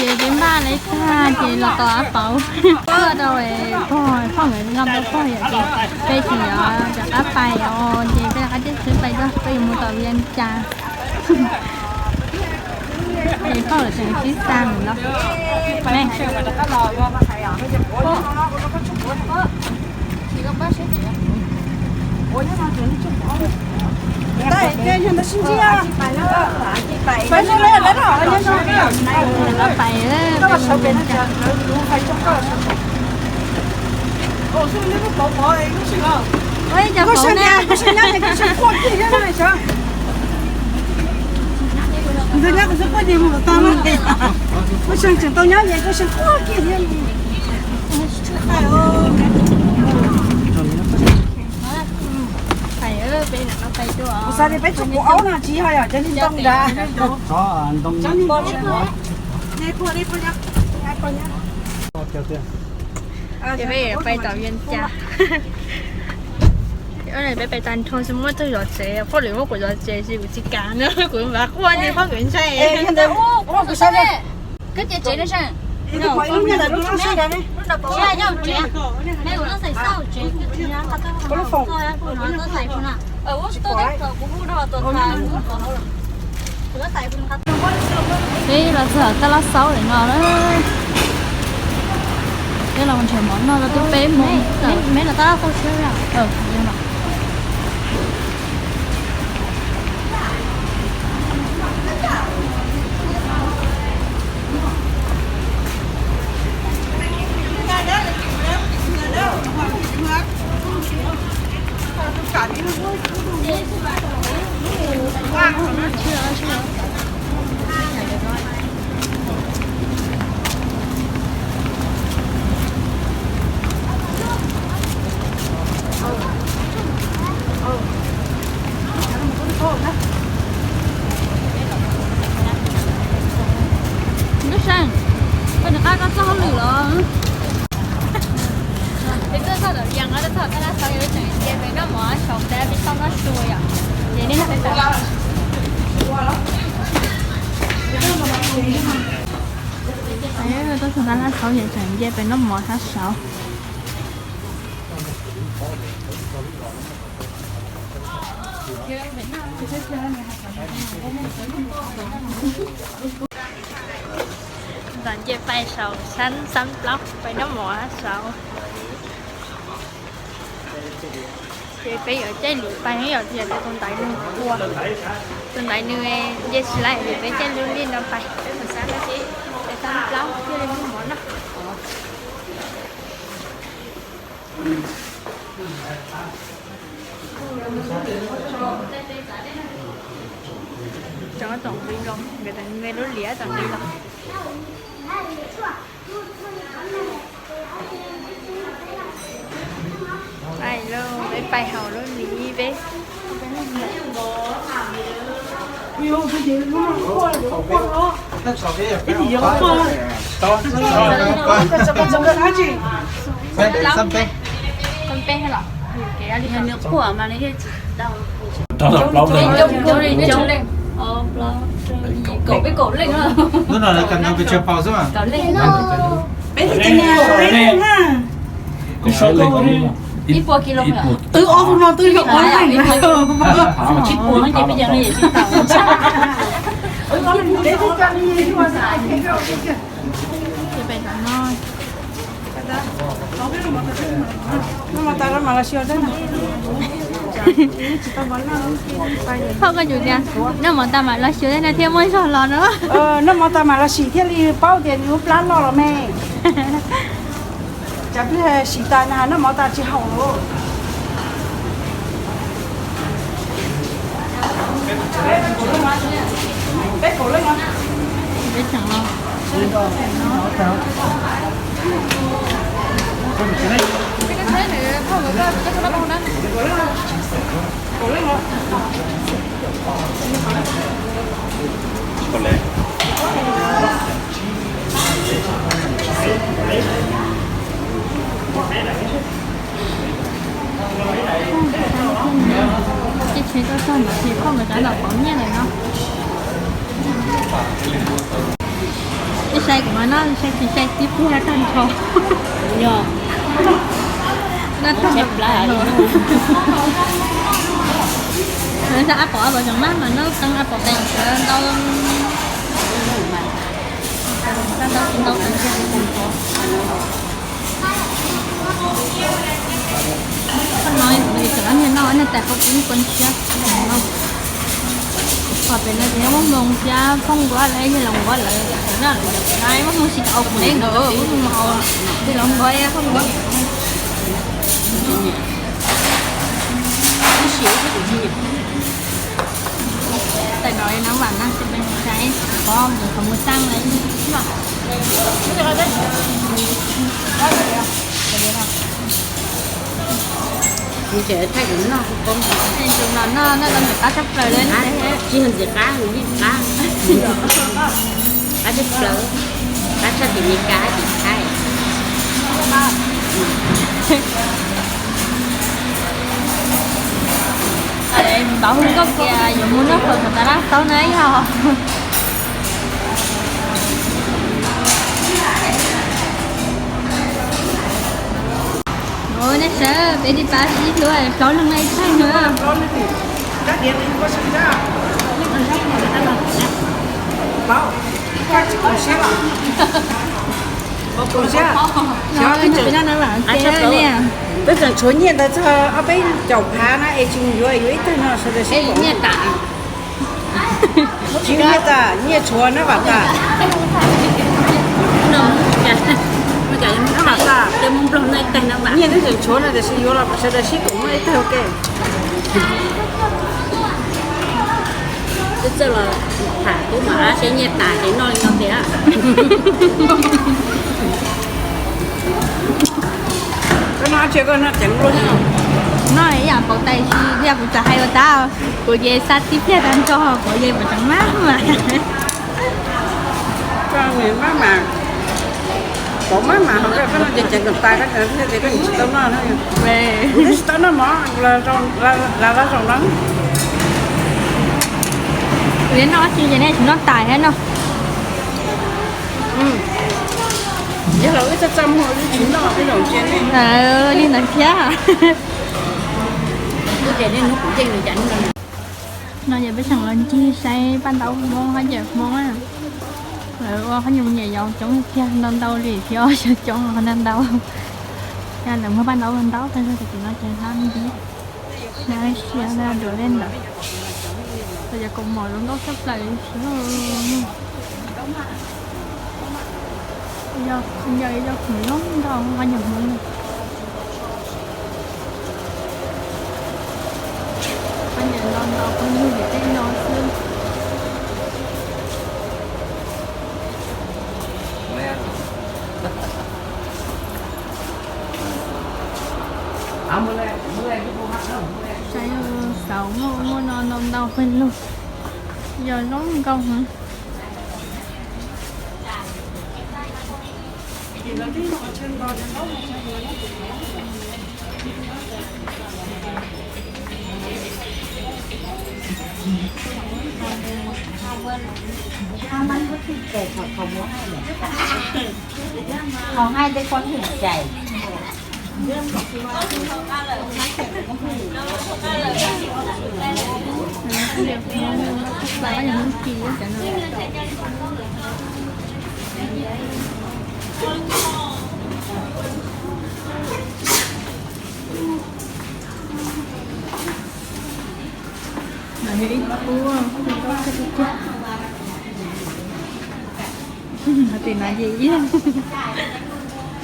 Ces peb npaj lawv tag ces los tos av pauv tuaj rau pog, pog nkawd noj tau pog yom, ces peb tseem yuav rov qab pais os, ces peb rov qab tiaj tsheb pais tso, peb yuav mus tom Vias Cas. Ces pog lawv tseem sib xav no. Pais, ntawd nyob kuv xub quaj ces mus kom tag na. Kuv seem tseem tau nyob ces kuv seem quaj kiag thiab. Kuv xav tias peb tsuas kuv aub no tsis yog yom, cov niag ntoo nrad. Ces peb pais tom Vias Cas. Peb pais tag nrho tsis muaj tug zov tsev, pog lwm muab kuv zov tsev ces kuv tsis kam na, kuv mam quaj ces pog nkawd ntshai. Peb los txog taj laj xaub lawm no lawm. Peb los nrhiav mov noj rau twb peb moos tawm. Peb los taj laj xaub tsheb. Nkauj Seej, koj nws qab koj txoj hauj lwm los? Peb tuaj txog tom Vias Cas, tuaj txog taj laj xaub, yog peb tseem cia peb noj mov saum tab peb tau noj su yom. Ces nej noj peb tas. Tuaj txog taj laj xaub ces tseem cia peb noj mov sab saud. Ntawm nce pais saum sab xab plaub pais noj mov sab saud. Ces peb yuav caij lwm pais yom, yog tias tus ntaiv nws ua, tus ntaiv nws nce tsis laib ces peb caij lub liaj no pais, peb mus sab no ces pais xab plaub thiaj li muaj mov noj. Cov tom nqi los, nkawd tom nqi lub liab tom nqi los. Pais lauj, peb pais hauv lub liab peb. Hnub no lawv kawm ntau pes tsawg paus xwb mas. Ib puas kis, twb ob tug no twb yog ob leeg lawm. Noj mov tas mas los xyuas. Phauj, koj yuav tias noj mov tas mas los xyuas thiaj muaj zog los no. Noj mov tas mas los sim thiaj li paub tias nws lub plab loj los me. Tsam peb sim tas na, noj mov tas tsis haum. Ces tsheb tuaj txog ntawd ces phauj nkawd rov los pauv nyiaj lawm no. Ib Sai kuv mas no, sai tsis sai tib pliag tag nrho. Yog. Ab pom ab pom tseem maj mas no, qee ab pom tes ntau. Ntau ntau ntau. Qhov no kuv tseem niag noj niag tais qhov kuv kua ntshiab no. Qhov pem no ces muaj hmoo thiab phooj nquab lawv yog los nquab lawv na, muaj hmoo tsis tau kuv nev ntawd, muaj hmoo los nquab phooj nquab. Tais no nab vam na, xi pes xaiv pov mus qhov mus xaj lawm. Tsis thaij kuv noj, tus no noj noj tau ntxim qab tshaj plaws li. Tsis yog ntxim qab, yeej qab, qab tshaj plaws, qab tshaj tim Meskas tim Thaib. Tau hu nkauj tias yuav mus noj phom kom tas laj taub na yog. Nej sawv peb tib pab sib hlub plaub leeg na ib txhais na. Twb tseem tshuav nyiaj ntawd txog ob peb caum phav na es tsis mus yuav, yuav ib tag no sawv daws sib nyiaj tas. Tsis nyiaj tas, nyiaj tshuav na vam tas. Nyiaj twb tseem tshuav no tiam sis yuav los sawv daws sib koom muaj ib tag ua ke. Twb txawj los tham tub mam ab seb nyiaj tas ces noj li no tiag. Koj noj tsi koj noj ceev luaj. Noj ib yam npaum tais tsis yog kuv txawm hais ua tab, kuv ces xav tib pliag tag nrho kuv ces kuv tseem maj mas. Koj maj mas, koj maj mas ho koj noj ceev ceev kom tas koj thiaj tias koj tsis tau noj na. Kuv twb tsis tau noj mov, las las zoo no. Kuv noj tsis ces nej tsis noj tais thiab no. Yog los wb txaj txaj muag wb tsis noj wb zaum ntsia nej. Li ntawd thiab. No ces peb tseem los ncig saib paj ntaub Hmoob, qhov nyiam Hmoob na. Lawv ua qhov nyiam me nyuam yaus coob tiag, ntau ntau li thiab, xyov coob qhov ntau ntau. Lawv muag paj ntaub ntau ntau, tam sim no ces hlab me ntsis. Hlab siab hlab duav tej ntawd. Los yog kaus mom zoo nkauj tshaj plaws li thiab. Yog, yog khoom zoo nkauj qhov nyiam Hmoob. Qhov nyiam ntau ntau pawg lug ces tej no xwb. Saib xauv muaj muaj no ntau ntau pawg lug, yog zoo nkauj heev. Qhov hai tej poj niam cais. Tim no ces ib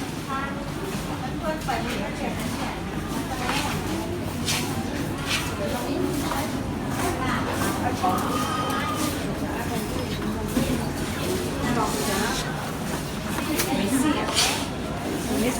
leeg.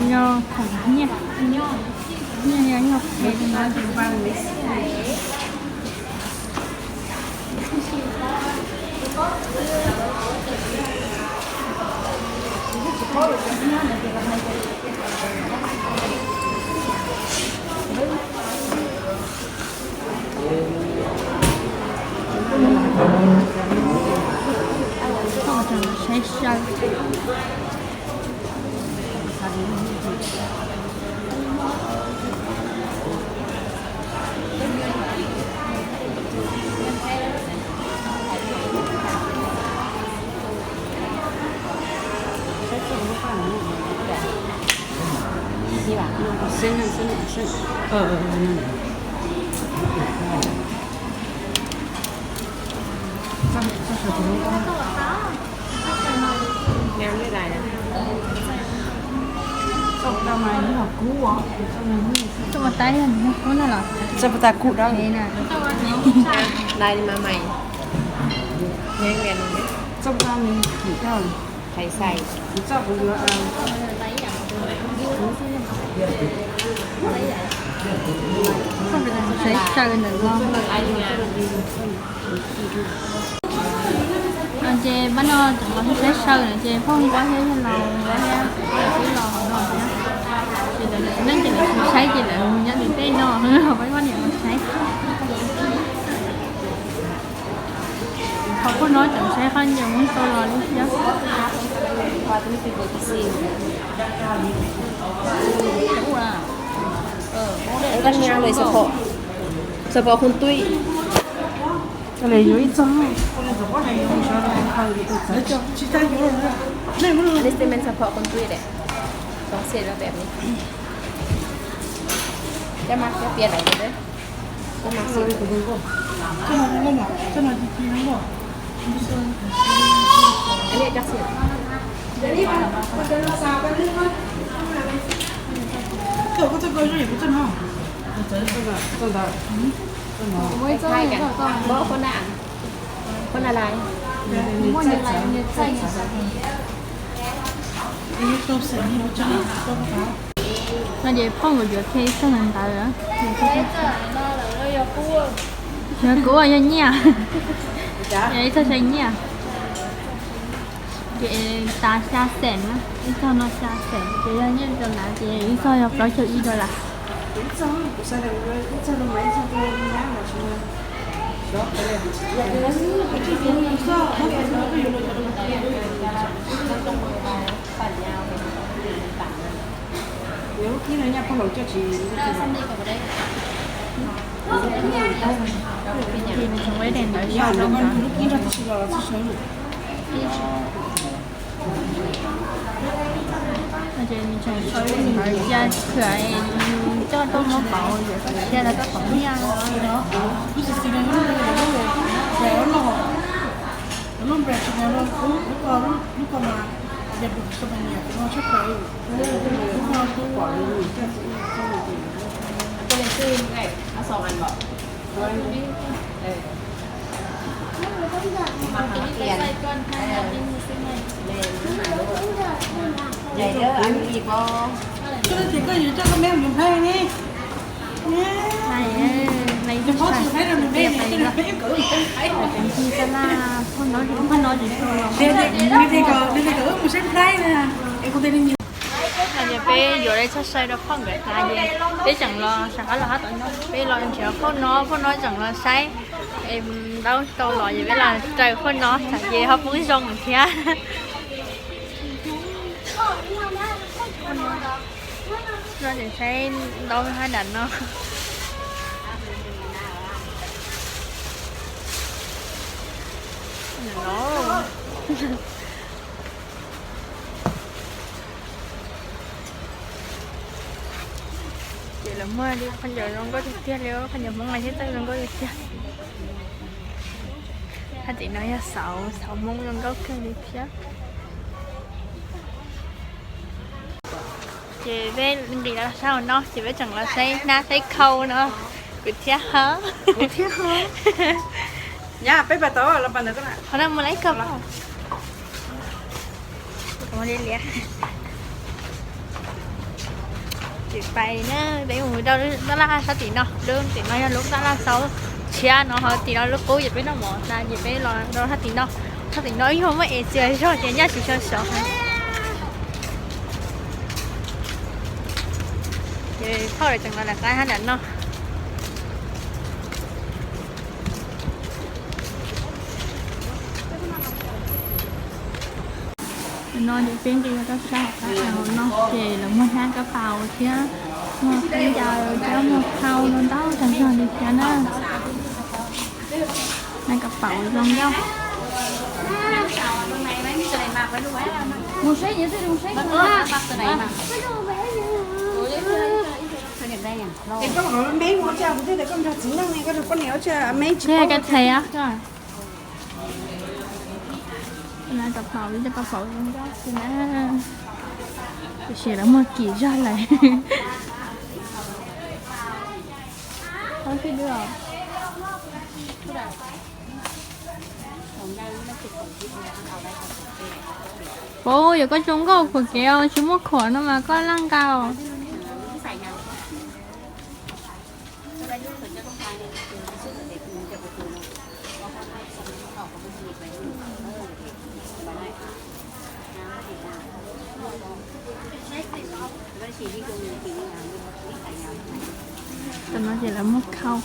Nyob khoom nyiaj, nyiaj yog yog phem li no. Txoj pua tas kub dab. Txoj pua tas me kim dab. Saib saw ntawm no. Ces pab no tseem los saib saw na, ces phauj Nquab thiab yawg laus Nquab thiab twb los hauv no thiab. Ces lawv tsis leej ces lawv tsis saib ces lawv nyob tim tej no, pab Nquab niam los saib. Qhov phauj no tseem saib qab ncaws Hmoob tau los li thiab. Xav pom qhov twj. Este men xav pom qhov twj de. Entonces lo veo. Ya más que piedra, ¿verdad? No ces phauj nkawd yuav kiag ib txoj ntawd ntawd. Yog kuv yog nyiaj, yog ib txoj sai nyiaj. Ces tas xya xees na, ib txoj no xya xees, ces yog nyiaj rau ntawd ces ib txoj yog plaub caug ib dollar. Ces nws tseem sau ib ntawd cia khwm coj tuaj muab pauv yawm txoj sia los koj pauv nyiaj. Peb yuav li txoj sai rau phauj nkawd tas ces peb tseem los rov qab los hab tom no, peb los nrhiav phauj no, phauj no tseem los saib es ntaub tau los ces peb los raws phauj no tas ces ho poob zoo thiab. No ces saib ntaub hab nram no. Ces lawv muaj li qhov ncauj zoo nkauj tiag tiag li, qhov ncauj Hmoob no thiab txawj zoo nkauj tiag tiag. Hab tim no yog xauv, xauv Hmoob zoo nkauj kawg li thiab. Ces peb nqis los sab hauv no ces peb tseem los saib hnab saib khau no. Kuv thiab ho. Qhov no mus lawm ko. Ces pais na, peb mus rau lub tab laj sab tim no, lub tim no yog lub tab laj xauv tshiab no, ho tim no lub qub ces peb noj mov tas ces peb los rau sab tim no. Sab tim no ib nyuag muaj es txias zog ces nyaj tsis tshua sov heev. Ces phauj lawv tseem los lawm qab hab nram no. No ces peb nqis rau sab qab av no ces lawv muag hnab kab paus thiab muag khaub ncaws thiab muag khau no ntau tag zog li thiab na. Hnab kab paus zoo nkauj. Koj txiv neej ne, koj rau poj niam ua tsis me. Kab paus, ib co kab paus zoo nkauj xwb na. Tiam sis lawv muag kim zog lawm. Puas yog koj zoo nkauj khuam kev tsis muaj khuam no mas koj laj nqa os. Tam no ces lawv muag khau.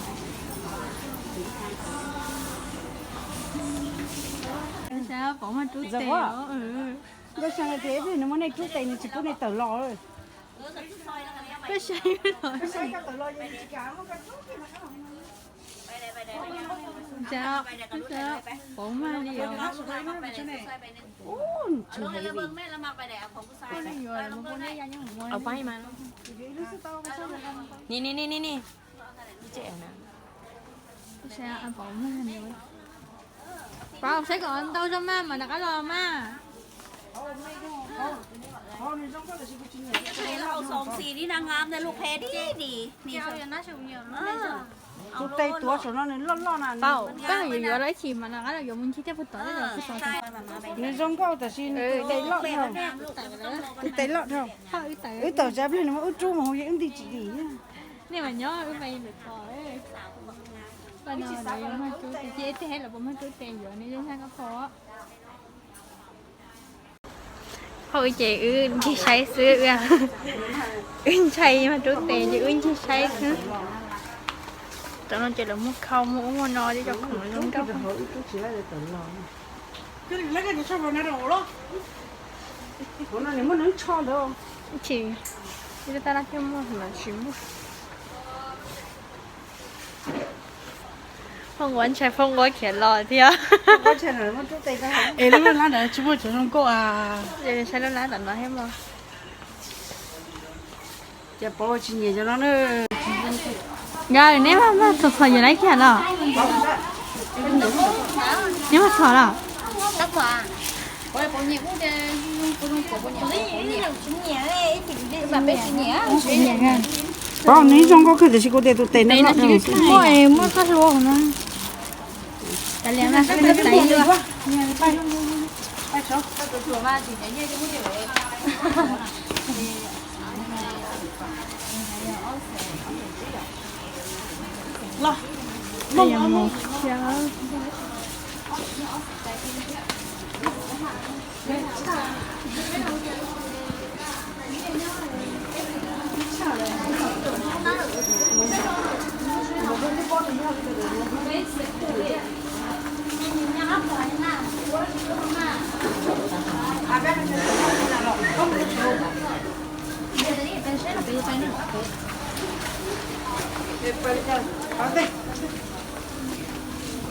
Nkauj Xya tias ib pliag nws muab nej rub tes nws tsis pub nej tawm los. Nkauj Xya, Nkauj Xya, pauv mag li os. Ni ni ni ni. Nkauj Xya, pauv mag li. Pauv saib kom ntau zog mas mam rov qab los mas. Tus tes tuav saum no nws loj loj na. Pauv, koj yuav yuav los ib chim mas rov qab los yuav mus ncig tej puag tod, tej puag tod. Nws zoo nkauj tab sis nws tus tes loj dhau. Tus tes loj dhau. Wb tawm tsam pliag nws muab wb rub mus hauv yeej wb nti tsis dim. Nej mas nyob wb pais ntawm ko. Paj no lawv yuav mag rub tes, cia tej lawv puas mag rub tes yuav nws zoo nkauj koj pom. Hauj ces wb ncig saib xwb, wb ntshai mag rub tes ces wb ncig saib xwb. Tam no ces lawv muag khau muag ub muag no, cov khoom zoo nkauj. Tsis, tab laj thiaj muaj los tsis muaj. Phoj Nquab ntshai Phoj Nquab khiav los thiab. Es lub laj ntawd tsis muaj cov zoo nkauj a. Saib lub laj ntawm no thiab mog. Ces pauv tsis nyiam cov no na. Nkawd neb mag txhom txhom yus lawv kiag los? Neb mag txhom los? Pauv nws zoo nkauj kawg tiam sis kuv tias tus tes no muaj, muaj txoj hlua no.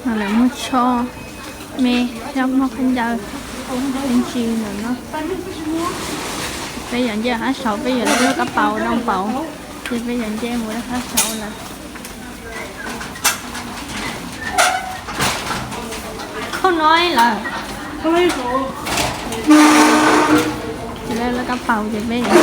Lawv muag tsho me, muag khaub ncaws, me ntsis ntawm no. Peb yuav nce qab saud, peb yuav lawv lub kab paus doo pauv, ces peb yuav nce mus lawv qab saud lawm. Khauj no lawm. Lawv lub kab paus ces peb yuav